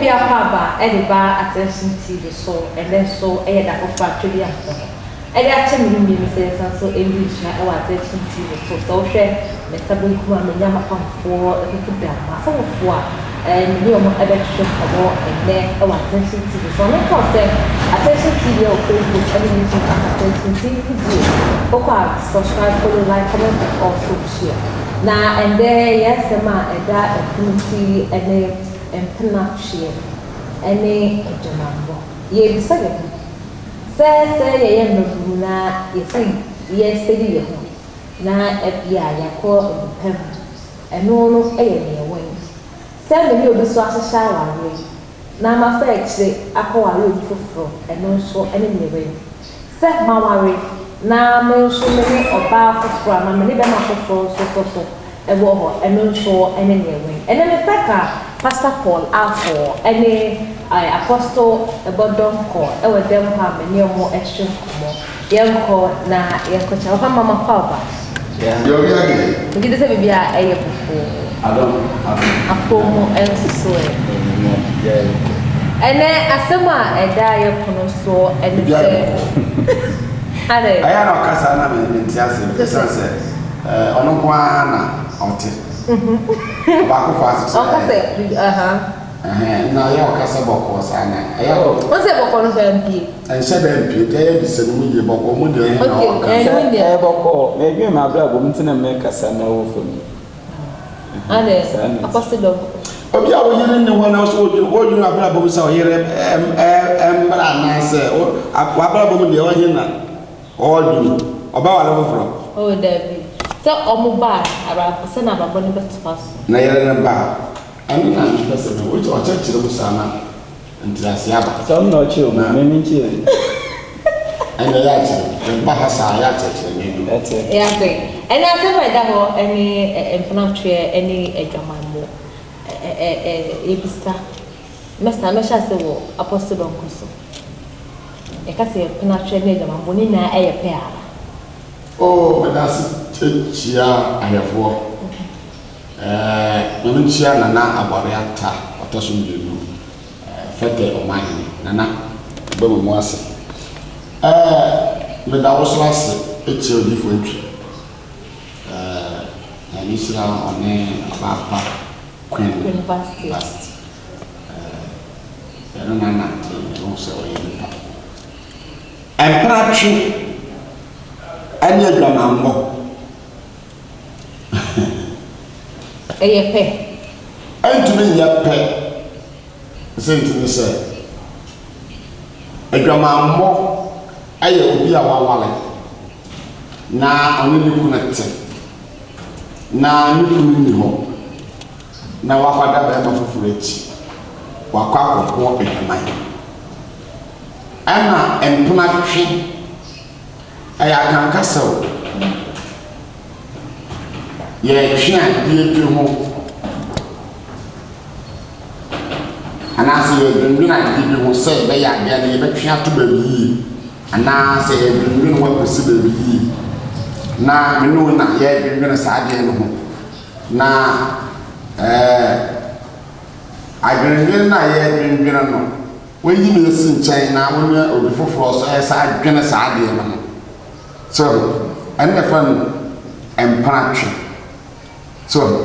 Obi akwaaba de ba Attention TV so ɛnɛ nso yɛ da foforɔ a Twɛdi Ampɔn de akyɛ me ne mmienu sɛ yɛnsan nso ndi nhyira wɔ Attention TV so. Sɛ wohwɛ me nsa benkum a menya m'apamfoɔ akuku da m'asɔfofoɔ a me ne wɔn bɛtwetwe nkɔmmɔ ɛnnɛ wɔ Attention TV so. Ma menka wo sɛ Attention TV wɔ Facebook ne YouTube at Attention TV GH. Wokɔ a subscribe, follow, like, comment and also share. Na ɛndɛ yɛn asɛm a ɛda ɛpono ti ne mpena tweɛ ne adwamammɔ. Yɛrebisa yɛn ho sɛ sɛ yɛyɛ mmabunu na yɛse yɛ steady yɛn ho na ebia yɛakɔ nnipa mu, ɛno no yɛ nea ɛwɔ he? Sɛ me ne obi so ahyehyɛ awareɛ na mafa akyire akɔware obi foforɔ, ɛno nso ne nea ɛwɔ he? Sɛ maware na me nso me ne ɔbaa foforɔ anaa me ne bɛrima foforɔ nso so so wɔ hɔ, ɛno nso ne nea ɛwɔ he? Ɛnnɛ me nsa ka Pastor Paul Afoɔ ne Apostle Bɔdɔnkɔ wɔ dɛm hɔ a me ne wɔn retwe nkɔmmɔ. Yɛnkɔ na yɛnkɔkyɛ. Papa mma makɔ aba. Deɛ ɔwia deɛ. Megye di sɛ biribiara ɛyɛ bɔkɔɔ. Adom, adom. Apɔw mu nso so ɛ? Ɛnɛ asɛm a ɛda yɛ pono soɔ ɛne Biribiara sɛ. yɛ bɔkɔɔ. Adɛn? Ɛyɛ a na ɔkasa na me mente ase ɛsiane sɛ ɔno nko ara na ɔte. Ɔbaako fo ase sɛ. Ɔka sɛ biribi aha. Ɛhɛn, na ɛyɛ a ɔkasa bɔkɔɔ saa na ɛyɛ a. Wo sɛ bɔkɔɔ no koraa mpue. Ɛnhyɛ da mpue, nti ɛyɛ bisa no mu yie, bɔkɔɔ mu deɛ ɛhe na Okay, ɔka. ɛno Sɛ deɛ. ɛyɛ bɔkɔɔ, medwen m'abrabɔ mu nti na mekasa na ɛwɔ fam yi. Adɛn, Saa na ɛte. Apostle Donkor. Obi a wo yere nni hɔ na wo nso wodwen wodwen w'abrabɔ mu sɛ ɔyere mmra anaasɛ w'abrabɔ mu deɛ ɔhe na ɔredwene, ɔbɛware foforɔ? Oh dabi, sɛ ɔmo ba a, abrabɔ sɛ na abrabɔ no bɛtoa so. Na yere no ba a, Ɛno na mepɛ sɛ mehu. Wote ɔkyerɛkyerɛ mu saa na nteaseɛ aba. Sɛ ɔno na ɔkyerɛ mu, me menkyerɛ mu. Ɛnna ɛyɛ akyerɛ. Meba ha saa a, ɛyɛ akyerɛkyerɛ me du. Ɛte. Ɛyɛ ase. Ɛnna asɛm a ɛda hɔ ne mpenatweɛ ne adwamammɔ. Ɛ ɛ ɛ yɛbisa. Mɛsa mɛhyɛ ase wɔ Apostle Donkor so. Yɛka sɛ mpenatweɛ ne adwamammɔ ne nyinaa ɛyɛ pɛ ara? Oh, meda ase kyia ahwɛfoɔ. Ɛɛ ma menkyia Nana Aboare Atta ɔtɔ so mmienu, Fɛtɛ Ɔmanhene. Nana, meba mo mu ase. Ɛɛ meda wo so ase kyia Odiyifoɔ Antwi. Ɛɛ Nyame nhyira ɔne Ɔbaapa Queen Vasti. Vasti. Ɛɛ yɛne no anante, yɛhu sɛ ɔyɛ nipa. Mpratwe ne adwamammɔ. Ɛyɛ pɛ. Ɛntumi nyɛ pɛ. Sɛ nti ne sɛ, adwamammɔ yɛ obi a waware na ɔne ne kunu te na ne kunu nni hɔ na wakɔda barima foforɔ akyi, wakɔ akɔbɔ adwaman. Ɛna mpena twe Ɛyɛ akankasa o. Yɛretwe adeɛ bi ho anaasɛ yɛredwendwene adeɛ bi ho sɛ yɛbɛyɛ adeɛ no yɛbɛtwe ato baabi yie anaasɛ yɛredwendwene ho akɔsi baabi yie na me ne wo na yɛredwendwene saa adeɛ no ho na ɛɛ adwendwene no a yɛredwendwene no Woayi me asi nkyɛn na wo ne obi foforɔ nso resan dwene saa adeɛ no ho. So ahu? Ɛno na yɛfrɛ no mpenatwe. So ahu?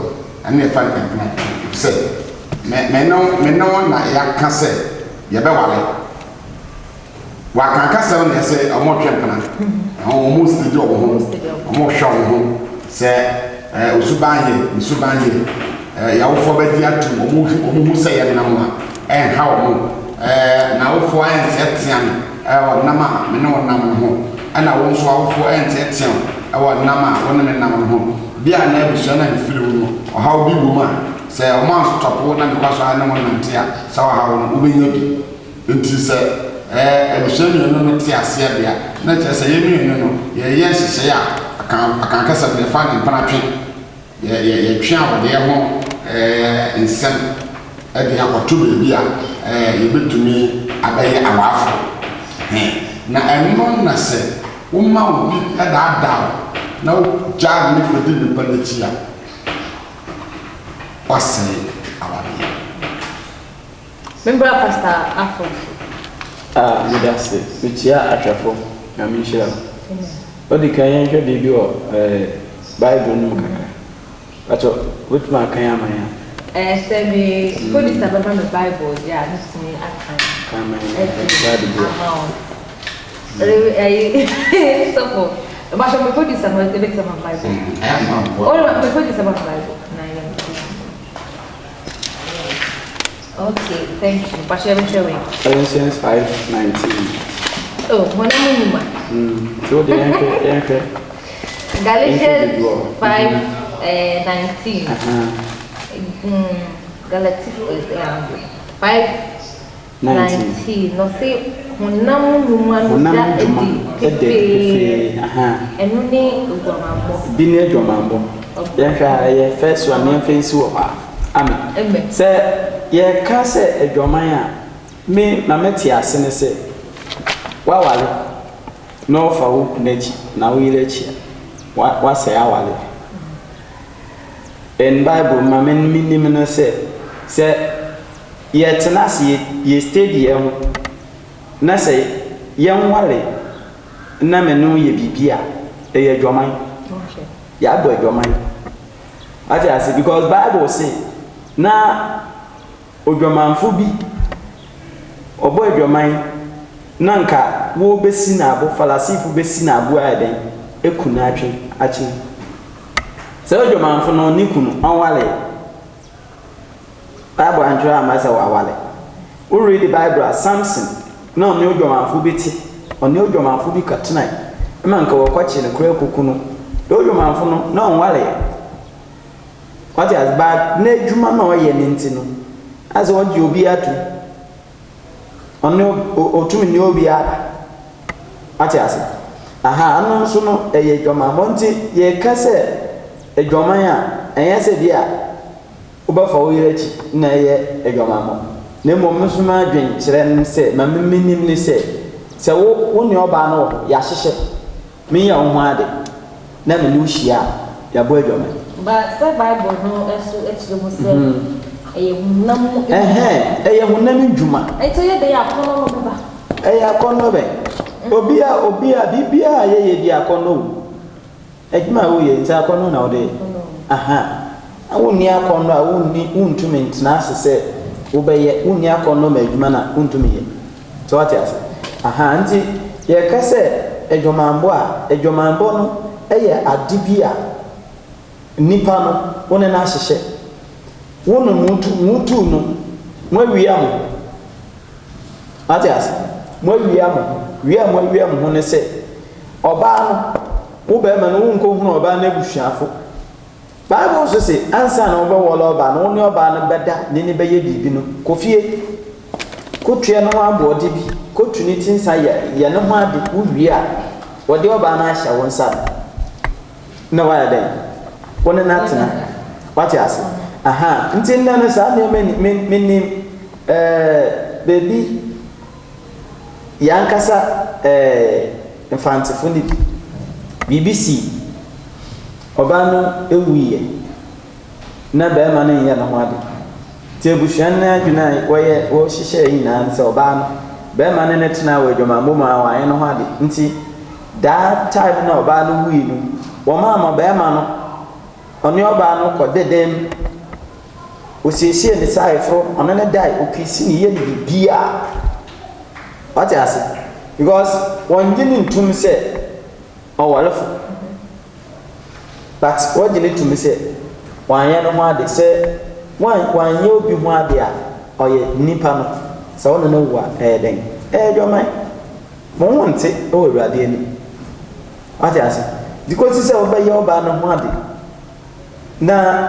Ɛno na yɛfrɛ no mpenatwe. Sɛ me, me ne, me ne wo na yɛaka sɛ yɛbɛware. Wɔaka kasɛm na ɛsɛ wɔretwe mpena. Wɔn steady wɔn ho. Wɔrehwɛ wɔn ho sɛ ɛɛ osuban yɛ, ne suban yɛ. Ɛɛ yɛawofoɔ bɛgye atum. Wɔn wɔn hu sɛ yɛnam a ɛnha wɔn. Ɛɛ n'awofoɔ ɛnteatea no ɛwɔ nam a me ne wo nam no ho. Ɛna wo nso awofoɔ ɛnteatea wo ɛwɔ nam a wo ne me nam no ho. Bi a na abusua no a mefiri mu no ɔhaw bi wɔ mu a sɛ wɔn anstɔpo wo na mekɔ so ara ne wo nante a saa ɔhaw no wobɛnya bi. Enti sɛ abusua mmienu no te aseɛ deɛ a, na kyerɛ sɛ yɛn mmienu no, yɛreyɛ nhyehyɛeɛ a Akan, Akan kasa mu no, yɛfa no mpenatwe. Yɛ, yɛ, yɛtwe awadeɛ ho nsɛm de akɔto baabi a yɛbɛtumi abɛyɛ awaafo. He. Na ɛno na sɛ woma obi daadaa wo na wogyaa no kɔdi nnipa no akyi a, woasɛe awadeɛ. Membra Pastor Afo so. Ah, meda ase. Mekyia ahwɛfo. Nyame nhyira wo. Odi kan yɛnhwɛ biribi wɔ eh, Bible no mu kakra. Pakyɛ, wobɛtumi akan ama yɛn a? Eh, sɛ me producer bɛma me Bible deɛ a, mɛtumi akan. Kan ma yɛn, ɛde ama wo. Ɛyi, sɔfo, ɛbɛhyɛ me producer no ɛbɛtumi ama Bible. Oh, me producer ma Bible. Na yɛn. Okay, thank you. Pastor, yɛbɛhwɛ wei. Galatians 5:19. Oh, honam nnwuma. Nti wo de yɛnhwɛ yɛnhwɛ. Galatians 5 19. Galatians 5 19. No se honam nnwuma no da adi pefee. Ɛno ne aguamammɔ. Bi ne aguamammɔ. Yɛnhwɛ a ɛyɛ first one yɛmfa nsi wɔ hɔ a. Amen. Sɛ yɛka sɛ adwaman a, me ma mete ase ne sɛ woaware na wofa wo kunu akyi na wo yere akyi a, woasɛe aware. In Bible ma me menim no sɛ sɛ yɛtena ase yɛ steady yɛn ho na sɛ yɛnware na me ne wo yɛ biribi a, ɛyɛ adwaman. Yɛabɔ adwaman. Wate ase? Because Bible se na odwamanfo bi ɔbɔ adwaman na nka wɔbɛsi no abo, Falasifo bɛsi no abo ayɛ dɛn? Aku no atwe akyene. Sɛ odwamanfo no ne kunu ɔnwaree. Bible antwerɛ amma sɛ waware. Wo read Bible a, Samson na ɔne odwamanfo bi te, ɔne odwamanfo bi kɔtenae ma nka wɔkɔkye no koraa kuku no. Na odwamanfo no, na ɔnwareɛ. Wate ase? But n'adwuma na ɔyɛ no nti no, asɛ ɔgye obi atum. Ɔne ɔtumi ne obi ada. Wate ase? Aha, ɛno nso no, ɛyɛ adwamammɔ. Nti yɛka sɛ adwaman a, ɛnyɛ sɛ bi a wobɛfa wo yere akyi na ɛyɛ adwamammɔ. Na mmom me nso m'adwen kyerɛ ne sɛ, ma me menim ne sɛ, sɛ wo wo ne ɔbaa no wɔ hɔ, yɛahyehyɛ, menyɛ wo ho ade, na me ne wo hyia a, yɛabɔ adwaman. But sɛ Bible no nso kyerɛ mu sɛ ɛyɛ honam mu nnwuma. Ɛhɛn, ɛyɛ honam nnwuma. Nti ɛyɛ dɛn a akɔnnɔ no bɛba? Ɛyɛ akɔnnɔ bɛn? Obi a obi a biribiara a yɛyɛ bi akɔnnɔ wɔ mu. Adwuma a woyɛ nti akɔnnɔ na wode yɛ. Aha. Na wonni akɔnnɔ a wonni wontumi ntena ase sɛ wobɛyɛ wonni akɔnnɔ ma adwuma no a wontumi yɛ. So wate ase? Aha nti yɛka sɛ adwamanbɔ a, adwamanbɔ no yɛ ade bi a nipa no wo ne no ahyehyɛ. Wo no mutu mutu no moawia mo ho. Wate ase? Moawia mo ho. Wia a moawia mo ho ne sɛ ɔbaa no wo bɛrima no wonkɔhunu ɔbaa no abusuafo. Bible nso se, ansa na wobɛwɔre ɔbaa no, wo ne ɔbaa no bɛda ne no bɛyɛ biribi no, kɔ fie, kɔtua ne ho aboɔde bi, kɔtu ne ti nsa, yɛ, yɛ ne ho ade, wowie a, wɔde ɔbaa no ahyɛ wo nsa no, na woayɛ dɛn? Wo ne no atena. Wate ase? Aha, nti nnɛ no saa nneɛma ni, me, menim, ɛɛ, baabi, yɛn ankasa, ɛɛ, Mfantsefo no bi, biribi sii. Ɔbaa no wuiɛ na barima no nyɛ ne ho ade. Nti abusua no adwene a wɔyɛ wɔhyehyɛɛ nyinaa ne sɛ ɔbaa no, barima no ne tenaa wɔ adwamammɔ mu a wanyɛ ne ho ade. Nti daa time no a ɔbaa no wui no, wɔmaa ma barima no ɔne ɔbaa no kɔ deda mu. Ɔsiesie ne sɛ ayeforo, ɔne no dae, ɔkiisi no, yɛ no biribiara. Wate ase? Because wɔngye no ntum sɛ ɔwarefo. But wɔgye no tumi sɛ wanyɛ ne ho ade. Sɛ wanyɛ obi ho ade a, ɔyɛ nipa no. Sɛ wo ne no wo a, ɛyɛ dɛn? Ɛyɛ adwaman. Mo ho nte wɔ Awurade anim. Wate ase? Nti kɔsi sɛ wobɛyɛ ɔbaa no ho ade na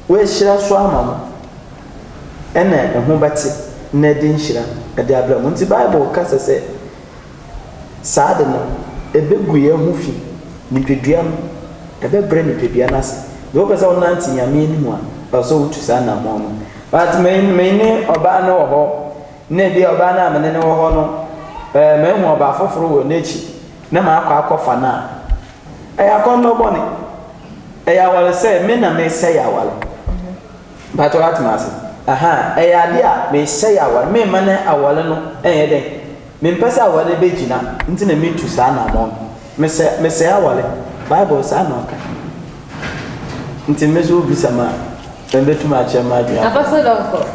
wahyira so ama mo, ɛna ɛho bɛte na ɛde nhyira ɛde abrɛ mo. Nti Bible kasa sɛ Saa ade no, ɛbɛgu yɛn ho fi, nipadua no, ɛbɛbrɛ nipadua no ase. Deɛ wopɛ sɛ wonante Nyame anim a, ɛwɔ sɛ wotu saa anammɔn no. But me, me ne ɔbaa no wɔ hɔ, na ebi a ɔbaa no a me ne no wɔ hɔ no, ɛɛ, mahu ɔbaa foforo wɔ n'akyi, na makɔ akɔfa no a, ɛyɛ akɔnnɔ bɔne. Ɛyɛ awaresɛe, me na mesɛe aware. Mpakyɛ woate me ase? Ahaa, ɛyɛ adeɛ a mesɛe aware, memma na aware no nyɛ dɛn, mempɛ sɛ aware no bɛgyina nti na metu saa anammɔn no. Mesɛ, mesɛe aware, Bible saa na ɔka. Nti me nso wobisa me a, mebɛtumi akyerɛ m'adwene afa ho. Apostle Donkor,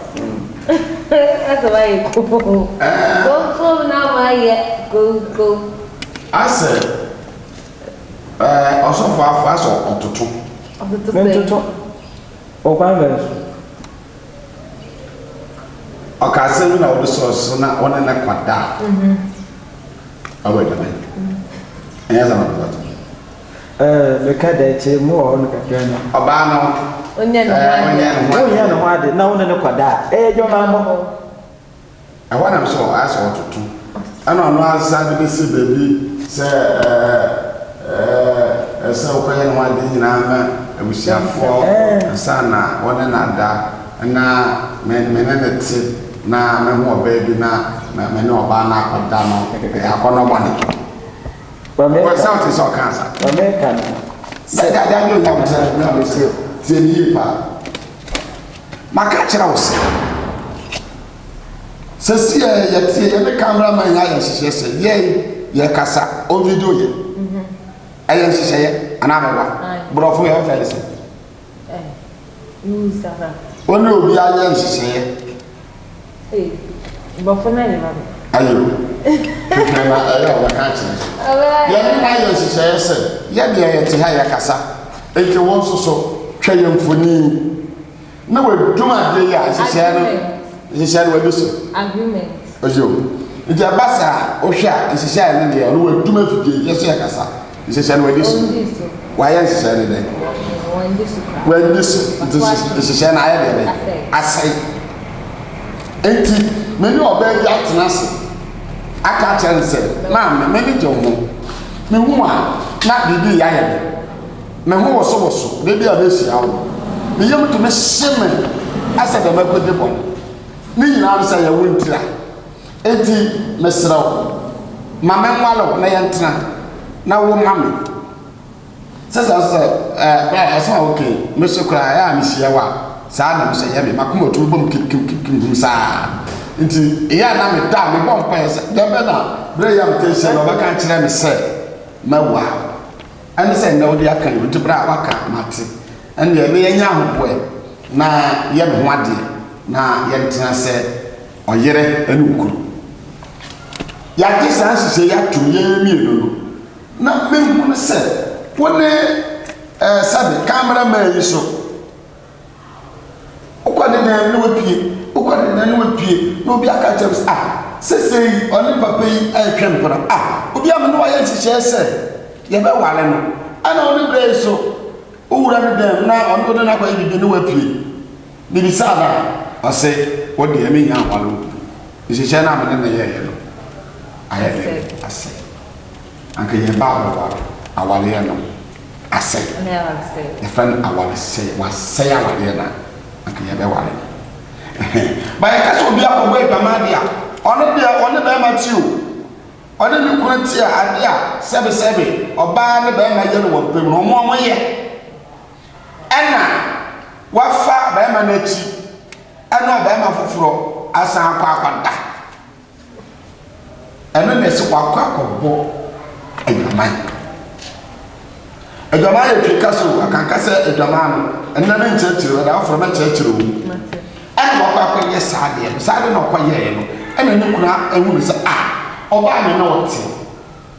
asɛ woayɛ komm, komm na woayɛ komm. Asɛ ɛɛ ɔsɔfo afo asɛ ɔtoto. Ɔtoto sɛn? Mentoto. Ɔkwan bɛn so? Ɔka asɛm bi na wode sɔɔ so na wo ne no kɔda a, ɔwɔ adwaman. Ɛnyɛ sɛ na ɔbɛto. Ɛɛ, meka da akyire mu wɔ hɔ no kakra no. Ɔbaa no, Onyɛ ne ho ɛɛ, ade. onyɛ ne ho ade. Wonyɛ ne ho ade na wo ne no kɔda a, ɛyɛ adwamammɔ. Ɛhɔ nam sɛ ayɛ sɛ ɔtoto. Ɛna ɔno ara san de bɛsi baabi sɛ ɛɛ sɛ wokɔyɛ ne ho ade nyinaa ma abusuafoɔ ansa na wɔne no ada na me me ne no te na mehu ɔbaa bi na me ne ɔbaa no akɔda no ɛyɛ akɔnnɔ bɔne. Wɔ sɛ wote sɛ ɔka asa. Ɔmɛka no. Sɛ dada ne onyam sɛ tie ne yie paa. Maka kyerɛ wo sɛ. Sɛsi ɛ yɛteɛ yɛne camera man ayɛ nhyehyɛɛ sɛ yɛn yɛkasa on video yɛ ɛyɛ nhyehyɛeɛ anaa mɛwa borɔfo yɛ ɔfɛ ne sɛ ɔne obi ayɛ nhyehyɛeɛ ayo hwehwɛ na ɛyɛ ɔbɛka akyerɛ yɛne no ayɛ nhyehyɛeɛ sɛ yɛdeɛ yɛte ha yɛkasa nti wo nso so twɛ yɛn mfoni Na wadum adeɛ yi a nhyehyɛɛ no nhyehyɛɛ no wadi so. Agreement. Ɔyɛ o. Nti ɛba saa a wohwɛ a nhyehyɛɛ a ɛne deɛ ɔno wadum afidie yɛ so yɛ kasa nhyehyɛɛ no wadi so. Wayɛ nhyehyɛɛ no dɛn? Wandi so koraa. Wandi so nti nhyehyɛɛ no ayɛ deɛ bɛn? Asɛe. Nti me ne ɔbaa bi atena ase aka akyerɛ no sɛ maame m'ani gye wo ho mehu a na biribi yɛ ayɛ me. Me ho wosowoso da bi a mehyia wo no. Me yam tumi hye me sɛ deɛ makɔdi bɔne. Ne nyinaa ne sɛ ɛyɛ wo ntira. Enti mesrɛ wo, ma menware wo na yɛntena, na wo ma me. Sɛ saa sɛ ɛɛ bra asɛm a woka yi, me so koraa ɛyɛ a mehyia wo a, saa na me so ɛyɛ me. M'akoma tumi bɔ mu kim kim kim kim saa. Nti ɛyɛ a na meda a mebɔ mpaeɛ sɛ da bɛn na berɛ yi a mete ahyia no ɔbɛka akyerɛ me sɛ mɛware wo. Ɛne sɛ nnɛ wode aka yi, nti berɛ a woaka mate. Ɛnneɛ na yɛnyɛ ahoboɛ na yɛ me ho adeɛ na yɛntena sɛ ɔyere ne okunu. Yɛagye saa nhyehyɛeɛ yi atom yɛn mmienu no, na mehunu sɛ wo ne eh, sɛbe camera man yi so Wokɔ ne dan mu na wapue, wokɔ ne dan na wapue, na obi aka kyerɛ me sɛ, ah, sesei ɔne papa yi retwe mpena. Ah, obi a me ne wayɛ nhyehyɛe sɛ yɛbɛware no, ɛna ɔne berɛ yi so, wowura ne dan mu na ɔne wode no akɔyɛ biribi na wapue. Mebisaa no a, ɔse, wo deɛ mennya nware wo bio. Nhyehyɛe no a me ne no yɛeɛ no, ayɛ dɛn? Asɛe. Anka yɛreba abɛware, awareɛ no. asɛe. Yɛfrɛ no awaresɛe. Wasɛe awareɛ no a, anka yɛbɛware no. Ba yɛka sɛ obi akɔbɔ adwaman deɛ a, ɔno deɛ ɔne bɛrima te o. Ɔne ne kunu te a, adeɛ a sɛbesɛbe ɔbaa ne bɛrima yɛ no wɔ mpam no, ɔmo ɔmo yɛ. Ɛna wafa bɛrima no akyi ɛne ɔbɛrima foforɔ asan akɔ akɔda. Ɛno na ɛsɛ wakɔ akɔbɔ adwaman. Adwaman yɛ twi kasa o, akanka sɛ adwaman no, ɛnna ne nkyerɛkyerɛ ɛda aforɔ mɛkyerɛkyerɛ o. Ɛna wakɔ akɔyɛ saa adeɛ no, saa adeɛ na ɔkɔyɛɛ no, ɛna ne kunu ehu no sɛ ah, ɔbaa me na ɔte,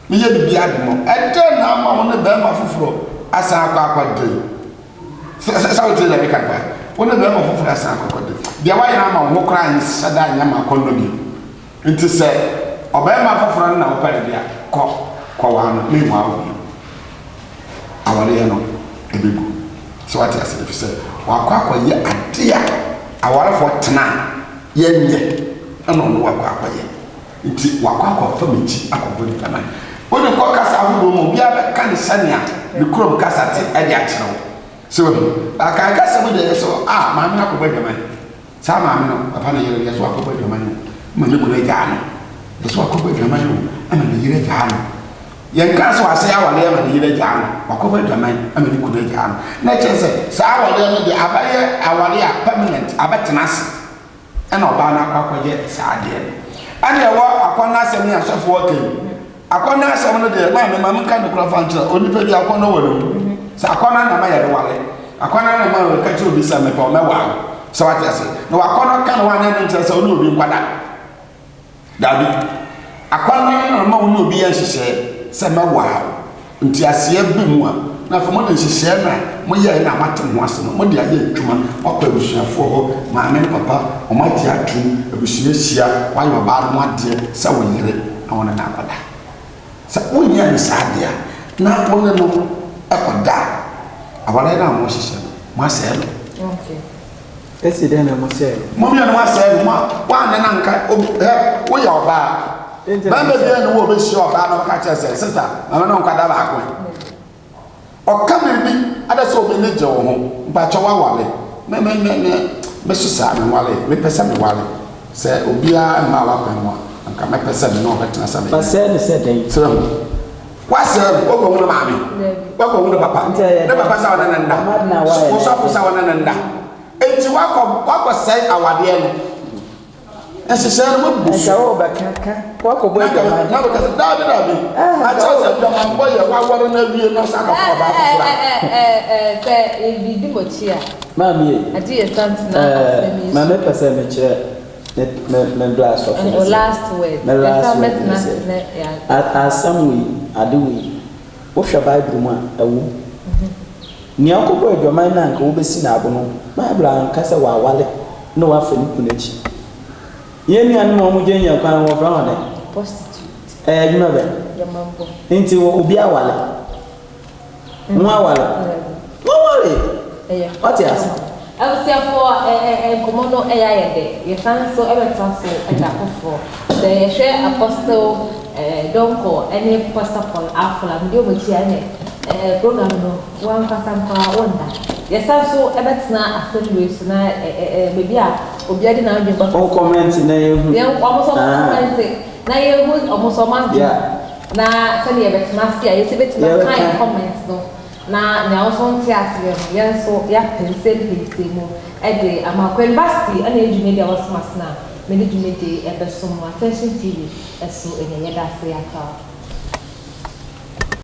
meyɛ biribi ade mɔ, ɛdɛn na ama wo ne bɛrima foforɔ asan akɔ akɔda yi? Sɛ sɛ sɛ wote deɛ meka no paa, wo ne bɛrima foforɔ asan akɔ akɔda. Deɛ wayɛ no ama wo ho koraa nhyɛ da nyɛ ma akɔnnɔ bio. Nti sɛ ɔbarima foforɔ no na wopɛ no deɛ a, kɔ kɔwaa no, menwaa wo bio. Awareɛ no ɛbɛgu. Sɛ wate ase, ɛfiri sɛ wakɔ akɔyɛ adeɛ a awarefoɔ tena a yɛnyɛ, ɛna ɔno wakɔ akɔyɛ. Nti wakɔ akɔfa m'akyi akɔbɔ nipa nan. Wode kɔ kasa ahodoɔ mu, obiara bɛka no sɛnea ne kurom kasa te de akyerɛ wo. So wahu? Akan kasa mu deɛ yɛ sɛ, ah, maame no akɔbɔ adwaman. Saa maame no, papa no yere no, yɛ sɛ wakɔbɔ adwaman o, ama ne kunu agyaa no. Yɛ sɛ wakɔbɔ adwaman o, ama ne yere agyaa no. Yɛnkaa sɛ wasɛe awareɛ ama ne yere agyaa no, wakɔbɔ adwaman ama ne kunu agyaa no. Na kyerɛ sɛ, saa awareɛ no deɛ abɛyɛ awareɛ a permanent, abɛtena ase. Ɛna ɔbaa no akɔ akɔyɛ saa adeɛ no. Ɛna ɛwɔ akɔnnɔ asɛm ne asɔfoɔ ka yi. Akɔnnɔ asɛm no deɛ, maame ma menka nokorɛ fa nkyerɛ, onipa bi akɔnnɔ wɔ ne mu. Sɛ akɔnnɔ na ɛma yɛde wale, akɔnnɔ na ɛma yɛka kyerɛ obi sɛ mepɛ wo mɛwaa wo. Sɛ wate ase? Na wakɔnnɔ ka ne ho a na ɛno nkyerɛ sɛ wo ne obi nkɔda. Dabi. Akɔnnɔ no na ɛma wo ne obi yɛ nhyehyɛɛ sɛ mɛwaa wo. Nteaseɛ ba mu a, na afei mode nhyehyɛɛ no a moyɛeɛ no a moate ho ase no, mode ayɛ adwuma. Moakɔ abusuafoɔ hɔ, maame ne papa, wɔagye atom, abusua ahyia, woayɛ ɔbaa no ho adeɛ sɛ wo yere na wo ne no akɔda. Sɛ wonyɛɛ no saa deɛ a, na wo ne no kɔda a, awareɛ no a mohyehyɛ no, moasɛe no. Esi dɛn na mosɛe no? Mo mmienu moasɛe no. Mo a woanne no anka obi, hɛ, woyɛ ɔbaa. Bɛrima biara nni hɔ a ɔbɛhyia ɔbaa na ɔbɛka kyerɛ sɛ, sista, ma me ne wo nkɔda baako ɛ. Ɔka biribi ada sɛ obi ne gye wo ho, mpakyɛ woaware. Me, me, me, me, me so saa menware. Mepɛ sɛ meware. Sɛ obiara mmaa w'akwan mu a, anka mɛpɛ sɛ me ne wo bɛtena sɛ me yere. Wasɛe no sɛ dɛn? Sɛ wahu. Wasɛe no. Woakɔhu ne maame. Woakɔhu ne papa. Ne papa sɛ ɔne no nna. Wo sɔfo sɛ ɔne no nna. Enti woakɔ, woakɔsɛe awadeɛ no. Nhyehyɛe no woabu so. Nka wobɛka ka, woakɔbɔ adwaman. Na bɛka sɛ, daabi, daabi. Akyerɛ sɛ adwamanbɔ yɛ woaware no awie na wosan akɔfa ɔbaa foforɔ a. Sɛ yɛdidi mo akyi a. Maame ei. Agye yɛ san tena asɛm yi so. Maame pɛ sɛ mekyerɛ me me me bra asɔfo no sɛ. Last word. Me last word ne sɛ, asɛm wei, ade wei, wohwɛ Bible mu a, ɛwɔ mu. Nea ɔkɔbɔɔ adwaman no a anka wobesi no abo no, Bible anka sɛ waware na wafa ne kunu akyi. Yɛn nuanom a wɔgyinagyina kwan ho, wɔfrɛ wɔn dɛn? Prostitute. Ɛyɛ adwuma bɛn? Adwamanbɔ. Nti wɔ obi aware? Mo aware? Mo aware! Ɛyɛ. Wate ase? Abusuafoɔ, ɛ ɛ ɛ nkɔmmɔ no ɛyɛ ayɛ dɛ. Yɛsan nso ɛbɛtoa so da foforɔ. Sɛ yɛhwɛ Apostle ɛ Donkor ɛne Pastor Paul Afol a, medi wɔn akyi a ɛnɛ ɛ program no wo ankasa nko ara wonna. Yɛsan nso ɛbɛtena asɛm wei so na ɛ ɛ ɛ baabi a obiara de n'adwene bɛkɔ. Wɔn comment na yɛnhu. Yɛn wɔn nso wɔn comment na yɛnhu wɔn nso wɔn adwene. Yeah. Na sɛdeɛ yɛbɛtena ase a yɛsi bɛtumi aka yɛn comment no. Na nea wo nso wonte aseɛ no, yɛn nso yɛapɛnsɛmpɛnsɛm mu de ama. Queen Vasti na ɛyɛ dwumadi a wɔasom ase no a mede dwumadie yi rebɛsom mo. Attention TV so ɛnɛ. Yɛda ase, Yɛakra wo.